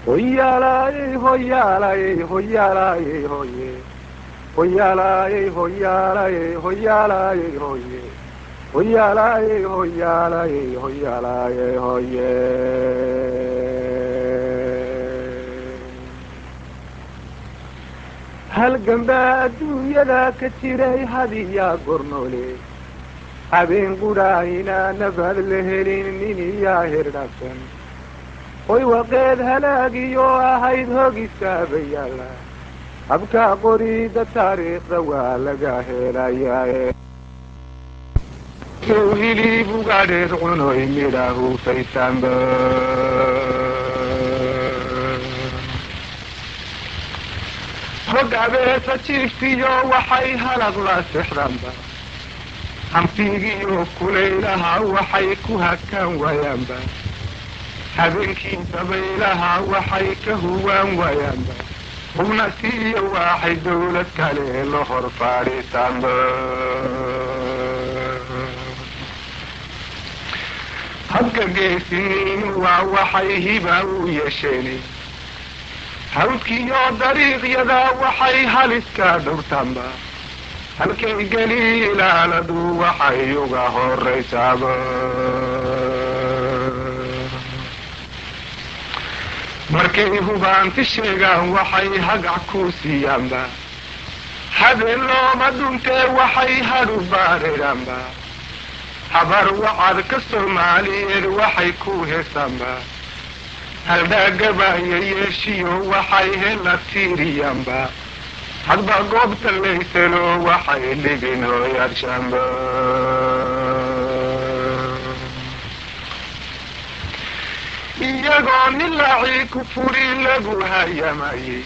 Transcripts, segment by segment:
Hoyaalayey, hoyaalayey, hoyaalayey, hoye, hoyaalayey, hoyaalayey, hoyaalayey, hoye, hoyaalayey, hoyaalayey, hoyaalayey, hoye. Halgan baa adduunyada ka jiray hadiyaa gornoole, habeen qudhaahina nabad la helin niniyaa herdhabsan hoy waqeed halaagiyo ahayd hogiskaabayaala habkaa qorida taariikhda waa laga helayaa. Hilib ugaadheed cunoy midha huufaysaanba hog abeesa jiiftiyo waxay halaq la sexdaanba, hanfigiyo kulaylaha waxay ku hakaan waayaanba, habeenkii dabaylaha waxay ka huwaan waayaanba, hubna siiyo waxay dawlad kale la hor fadhiisaanba. Habka geesiniinu waa waxay hiba u yeesheen, hawdkiyo dariiqyada waxay haliska dhowrtaanba, halkay geli ilaaladu waxay uga horaysaaba. Markay hubaanti sheegaan waxay hagac ku siiyaanba, habeen looma dhuntee waxay hadhu baadheedhaanba, habar wacadka Soomaaliyeed waxay ku heesaanba, haldhaagabaya yeeshiyo waxay hela tiiriyaanba, hadba goobta layselo waxay dhigin hooyadshaanba. Iyagoo nilaacii ku furi lagu hayamayey,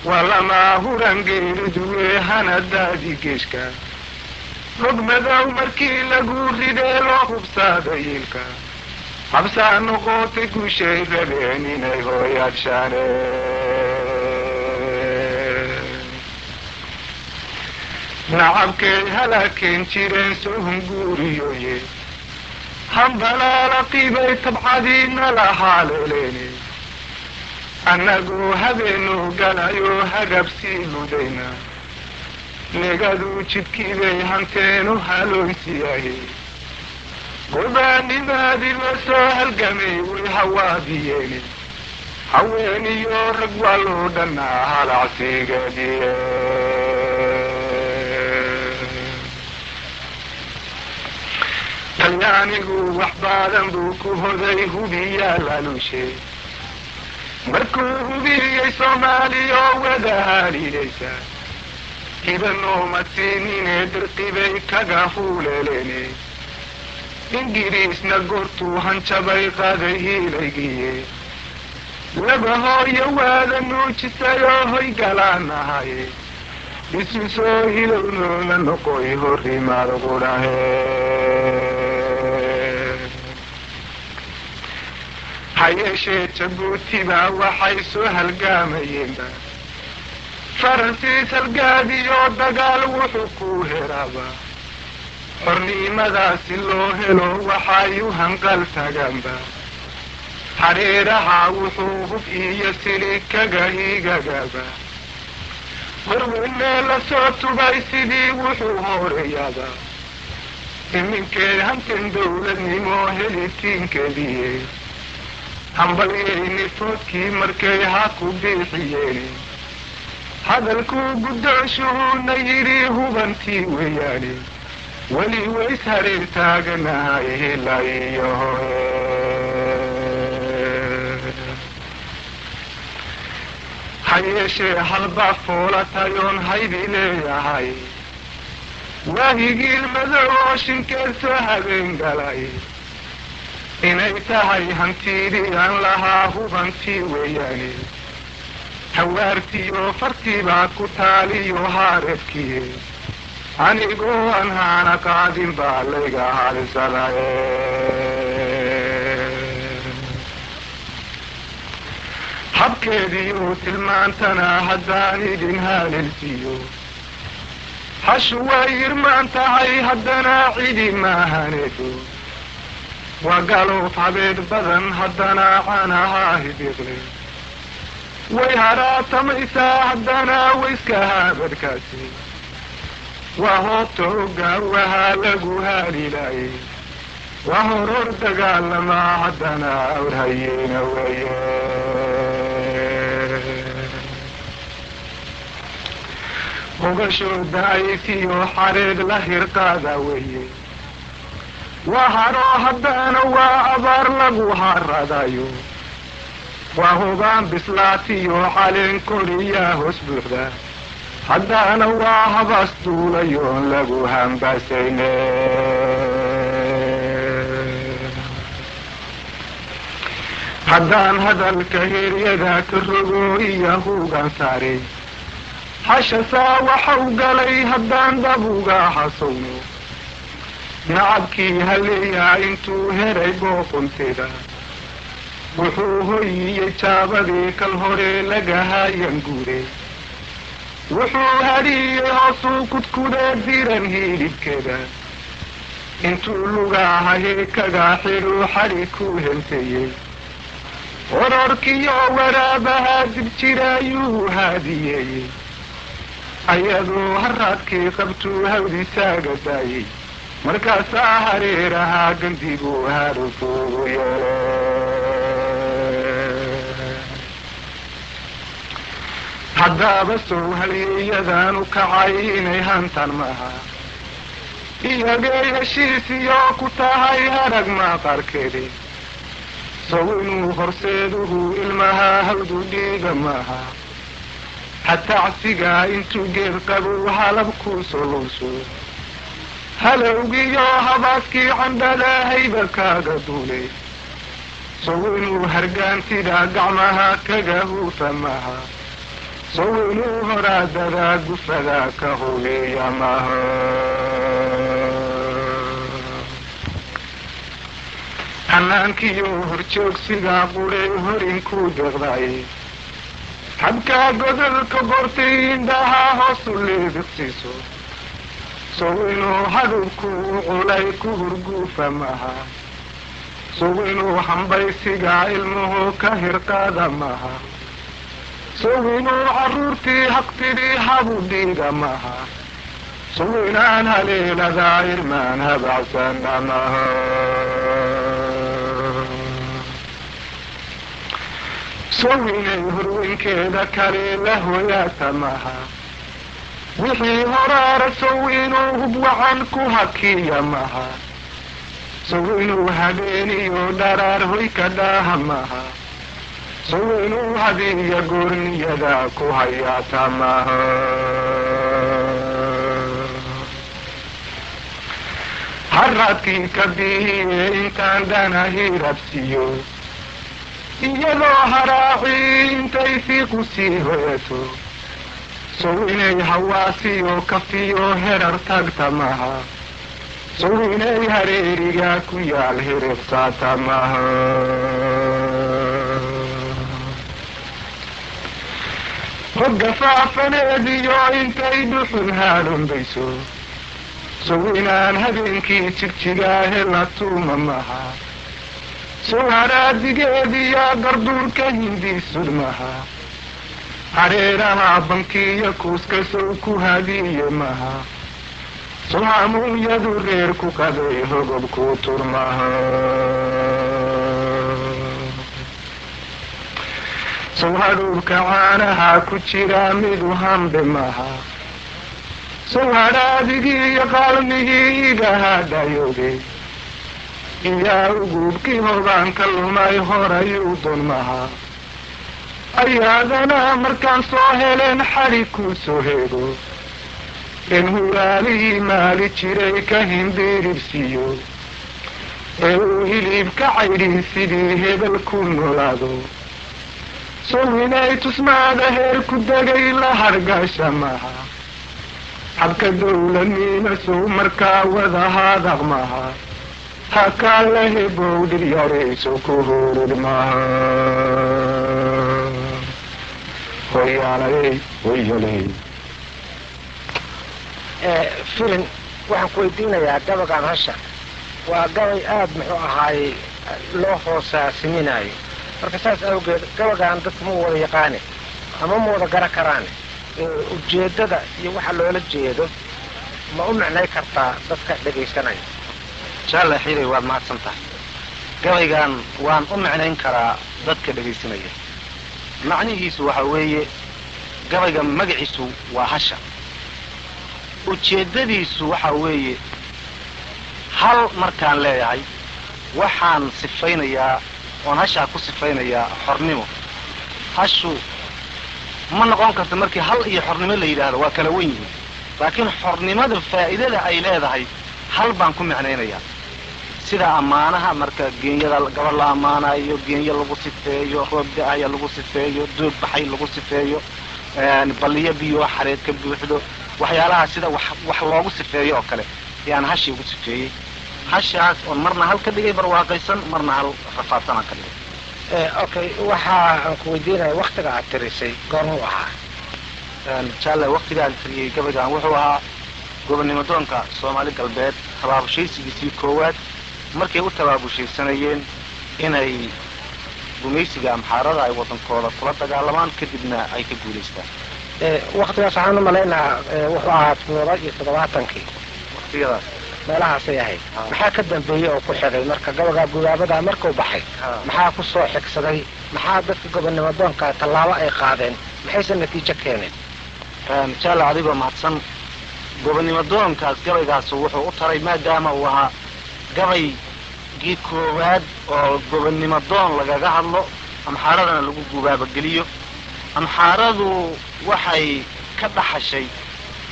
waa lamaa huran geeriduwe hana daadi geeshka rog madow markii lagu ridee loo hubsaada yiilka, habsaa noqotay guushay rabeen inay hooyadshaane. Nacabkay halaakeen jireen soo hunguuriyoye, hambalaala qiibay tabcadiina la haaleeleene, annagoo habeenu galayo hagabsii ludayna, negadu jidkiibay hanteenu haloonsiyahe, gobaanimaadii la soo halgamay way hawaadiyeene, haweeniyo rag waa loo dhannaa halacsigadiye. Talyaanigu wax badan buu ku hoday hubiyaa laaluushe, markuu hubiyey Soomaaliyo wada haliilaysa, hibanooma siinine dirqibay kaga huuleeleene, Ingiriisna goortuu hanjabay qaaday hiilaygiye, laba hooyo waada nuujisayoo hoy galaanahaye, isu soo hilownooma noqoy horrimaad qudhahe. Ha yeeshee Jabuutiba waxay soo halgaamayeenba, Faransiis halgaadiyo dagaal wuxuu ku heraaba, xornimadaasi loo helo waxay u hanqal tagaanba, hareeraha wuxuu hub iyo sili kaga higagaaba, horweyne lasoo tubay sidii wuxuu horeeyaaba, iminkee hantan dawladnimo helitiinkeediye, hambalyayni foodkii markay ha ku biixiyeen, hadalkuu guddoonshuhuuna yidhi hubantii weeyaane, weli ways hareer taaganahay hila iyo hoe. Ha yeeshee halbaa foolatayoon haybi leeyahay, waahigiil madow oo shinkeed soo habeen galay, inay tahay hantiidii aan lahaa hubantii weeyaane, hawaartiyo fartiibaa ku taaliyo haareedkiye, anigoo aan haana qaadin baa layga halisadaye. Habkeediiu tilmaantana haddaan idin haleelsiiyo, hashu way irmaan tahay haddana cidi maahaneedo, waa galoof habeed badan haddana caanahaa hibiiqle. Way haraatamaysaa haddana wayska haabadhkaasi, waa hoobta ogaawaha lagu haalilaayey, waa horor dagaalamaa haddana awrhayeena weeye. Hogashooda aysiyo xareed la hirqaada weeye, waa haro haddana waa abaar lagu haradayo, waa hubaan bislaatiyo caleen koriyaa hoos buuxda, haddana waa habas duulayoon lagu hambasayne. Haddaan hadalka heeryada ka rogo iyo hugan saaray hashasaa waxau galay, haddaan dabuga hasowno nacabkii haleeyaa intuu heray booqonteeda, wuxuu hoyiyey jaabadii kal hore laga hayan guure, wuxuu hadhiyey hoosuu kudkudee diran hilibkeeda, intuu lugaha kaga xidhuu xadhi ku henteeyey, ororkiyo waraabaha dib jiraayuu haadiyeeyey, ayadoo haraadkii qabtuu hawdisaaga daayey, markaasaa hareerahaa gandiguu harufuugu yeelay. Haddaaba sow halyeeyadaanu kacay inay hantan maaha, iyagay heshiisiyo ku tahay harag maqarkeedi, sow inuu horseeduhu ilmaha hawdu dhiiga maaha, hatacsigaa intuu geed qabow halab ku soo halowgiyo habaaskii candhada hayba kaaga duulay, sow inuu hargaantida gacmaha kaga huufa maaha, sow inuu horaadada gufada ka hubiya maaha. Hanaankiyo horjoogsiga quray horinkuu deeqdaay, habkaa godolka gortay indhaha hoosu liibiqsiiso, sow inuu hadhubku u culay ku hurguufa maaha, sow inuu hambaysiga ilmuhu ka hirqaada maaha, sow inuu carruurtii haqtidii habu dhiiga maaha, sow inaan haleelada irmaan habacsana maaha. Sow inay horweynkeeda kale la hoyaata maaha, wixii horaara sow inuu hub wacan ku hakiya maaha, sow inuu habeeniyo dharaar hoy ka dhaaha maaha, sow inuu hadiya goorniyada ku hayaata maaha. Haraadkii ka bihiye intaan dhana hirabsiiyo, iyadoo haraaci intay fiiqu sii hoyato, sow inay hawaasiyo kafiyo herar tagta maaha, sow inay hareeriga ku yaal hiriqsaata maaha. Hogga faafaneediyo intay dhuxun haalumbayso, sow inaan habeenkii jigjigaa hela tuuma maaha, sow haraadigeediyo garduurka hindisud maaha, hareeraha bankiyo kuuska sow ku hadiye maaha, sow hamuunyadu reer ku qaday hogob ku tur maaha, sow hadhuubka caanaha ku jira midu hambe maaha, sow hadhaadigii iyo qaalmigii iga hadhayoobay iyaa uguubkii hobaanka lumay horayuu don maaha, ayaadana markaan soo helen xadhi ku soo heego, in huraalihii maali jiray ka himbiribsiiyo, ee uu hilibka caydhin sidii hebel ku noolaado, sow inay tusmaada heer ku degay la hargasha maaha, habka dowladnima sow markaa wada hadaq maaha, hakaa la hebow dhiryarayso ku hurid maaha. Hoyaalayey hoyaley. Filin, waxaan ku weydiinayaa gabagaan hasha waa gabay aada muxuu ahaayey loo hoosaasiminaayo, marka saas awgeed gabagaan dadku ma wada yaqaane, Ama ma wada garan karaan ujeeddada iyo waxa loola jeedo. Ma u micnay kartaa dadka dhegaysanaya? Jaalle Xiiray, waad mahadsan tahay. Gabaygan waan u micnayn karaa dadka dhegaysanaya. Macnihiisu waxa weeye, gabayga magaciisu waa Hasha, ujeeddadiisu waxa weeye, hal markaan leeyahay waxaan sifaynayaa oon hashaa ku sifaynayaa xornimo. Hashu ma noqon karto markii hal iyo xornimo la yidhaahdo, waa kala wen yihiin, laakiin xornimada faa'iidada ay leedahay hal baan ku micnaynayaa. Sida ammaanaha, marka geenyada gabadh la ammaanayo, geenyo lagu sifeeyo, roob da-aya lagu sifeeyo, doog baxay lagu sifeeyo, balliyo biyo xareed ka buuxdo, waxyaalaha sida wax loogu sifeeyo oo kale ayaan hashii ugu sifeeyey. Hashaas oon marna hal ka dhigay barwaaqaysan, marna hal rafaadsan aan ka dhigay. Okay, waxa aan ku weydiinaya, waktiga aad tirisay goormuu ahaa? Jaalle, waktiga aan tiriyey gabaygan wuxuu ahaa gobonnimo doonka Soomaali Galbeed tabaabushaysigiisii koowaad, markay u tabaabushaysanayeen inay gumaysiga Amxaarada ay waddankooda kula dagaalamaan, kadibna ay ka guulaystaan. Waktigaas waxaan u malaynahaa wuxuu ahaa 77-kii. Waktiyadaas. Meelahaasay ahayd. Maxaa ka dambeeyey oo ku xigay marka gabagaa gubaabadaa markuu baxay? Maxaa ku soo xigsaday? Maxaa dadka gobonnimo doonka tallaabo ay qaadeen? Maxayse natiijo keeneen? Jaale, adigoo mahadsan, gobonnimo doonkaas gabaygaas wuxuu u taray, maadaama uu ahaa gabaygii koowaad oo gobonnimo doon lagaga hadlo, Amxaaradana lagu gubaabageliyo, Amxaaradu waxay ka dhaxashay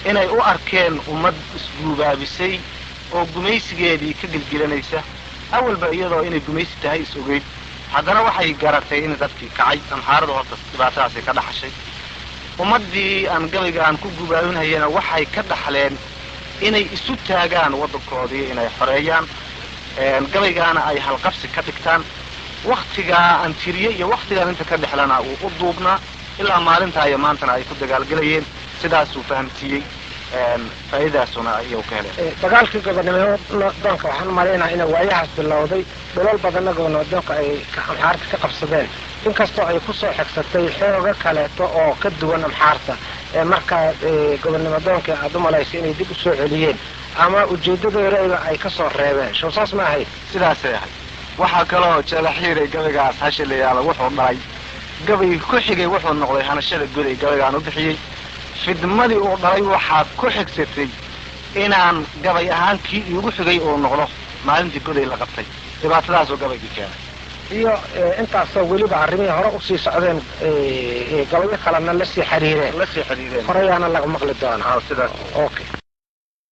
inay u arkeen ummad isguubaabisay oo gumaysigeedii ka gelgelanaysa. Awalba iyadoo inay gumaysi tahay is ogeyd, haddana waxay garatay in dadkii kacay. Amxaaradu horta dhibaatadaasay ka dhaxashay. Ummaddii aan gabayga aan ku gubaabinhayana waxay ka dhaxleen inay isu taagaan waddankoodii inay xoreeyaan, gabaygaana ay halqabsi ka dhigtaan. Waktigaa aan tiriye iyo waktigaan inta ka dhexlana uu u duubnaa, ilaa maalintaa iyo maantana ay ku dagaalgelayeen. Sidaasuu fahamsiiyey, faa'iidadaasuna iyagu ka heleen. Dagaalkii gobonnimo doonka waxaan umalaynaa inay waayahaas bilowday, dhulal badanna gobonnimo doonka ay Amxaarta ka qabsadeen, inkastoo ay kusoo xigsatay xooga kaleeto oo ka duwan Amxaarta ee markaa gobonnimo doonka aada u malaysa inay dib usoo celiyeen ama ujeedadoodaba ay kasoo reebeen. Show saas ma ahayd? Sidaasay ahayd. Waxaa kaloo Jalaxiiray, gabaygaas Hasha layaala wuxuu dhalay gabaygii ku xigay, wuxuu noqday Hanashada Goday gabaygaan u bixiyey. Fidmadii uu dhalay waxaa ku xigsatay inaan gabay ahaan kii iigu xigay uu noqdo maalintii Goday la qabtay, dhibaatadaasoo gabaygii keenay. Iyo intaasoo weliba arrimihii hore usii socdeen, gabayo kalena lasii xiriireen. Lasii xiriireen. Horeyaana laga maqli doonaa. Sidaas. Okay.